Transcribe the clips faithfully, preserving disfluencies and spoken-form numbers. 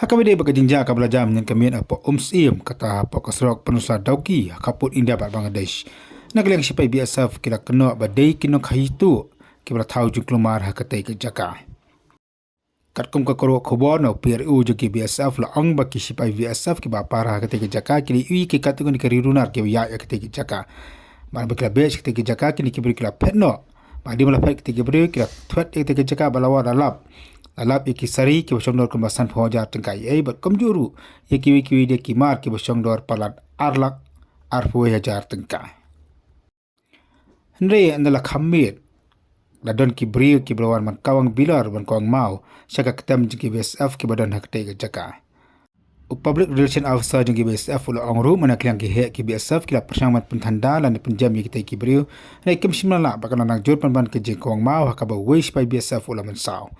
Ha kaba ïadei bad ka jingjia kaba la jia mynhynnin ka miet hapoh Umsyiem, kata hapoh ka surok pyndonkam Dawki ha ka pud India bad Bangladesh, na ka liang ki shipai B S F ki la kynnoh ba dei ki nongkhaïi tuh kiba la thaw jingkulmar ha katei ka jaka. Katkum ka kyrwoh khubor na u P R O jong ki B S F la ong ba ki shipai B S F kiba para ha katei ka jaka ki la ïohi ki katto katne ki riewrunar kiba ïaid ïa katei ka jaka. Bad ba ki la beh sha katei ka jaka, kine ki briew ki la phet noh. Bad hadien ba la phet katei ki briew, ki la thwet ïa katei ka jaka bad la wad, la lap. La lap ïa ki sari kiba shong dor kumba sanphew hajar tyngka eiei, bad kumjuh ruh ïa kiwei kiwei de ki mar kiba shong dor palat ar lak arphew hajar tyngka. Hynrei ynda la kham miet, la don ki briew kiba la wan ban kawang bilor, ban kawang maw sha ka ktem jong ki B S F kiba don ha katei ka jaka. U Public Relation Officer jong ki B S F u la ong ruh ba na ka liang ki heh ki B S F ki la pyrshang ban pynthanda lane pynjem ïa kitei ki briew, hynrei kim shym la lah, bad ka la nang jur pynban ka jingkawang maw ha kaba uwei u shipai B S F u la mynsaw.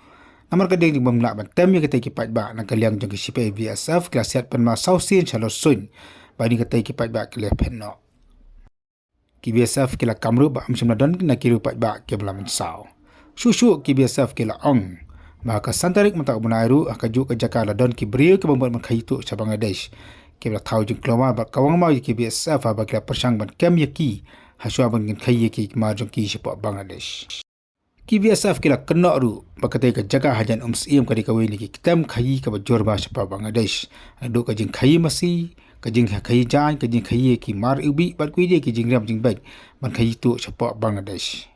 Namar ka dei jingbymlah ban tem ïa kitei ki paidbah na ka liang jong ki shipai B S F, ki la siat pynmaw saw sien sha lor suiñ, bad hadien katei ki paidbah ki la phet noh. Ki B S F ki la kam ruh ba ym shym la don na ki riew paidbah kiba la mynsaw. Shuh shuh ki B S F ki la ong ba ha ka san tarik mynta u bnai ruh, ha kajuh ka jaka la don ki briew kiba mut ban khaïi tuh sha Bangladesh, kiba la thaw jingkulmar bad kawang maw ïa ki B S F haba ki la pyrshang ban kem ïa ki, hashwa ban kin khaïi ïa ki mar jong ki shapoh Bangladesh. Ki B S F ki la kynnoh ruh ba katei ka jaka hajan Umsyiem ka dei kawei na ki ktem khaïi kaba jur bha shapoh Bangladesh, naduh ka jingkhaïi masi, ka jingkhaïi jaiñ, ka jingkhaïi ïa ki mar iwbih, bad kiwei de ki jingrem jingbeit ban khaïi tuh shapoh Bangladesh.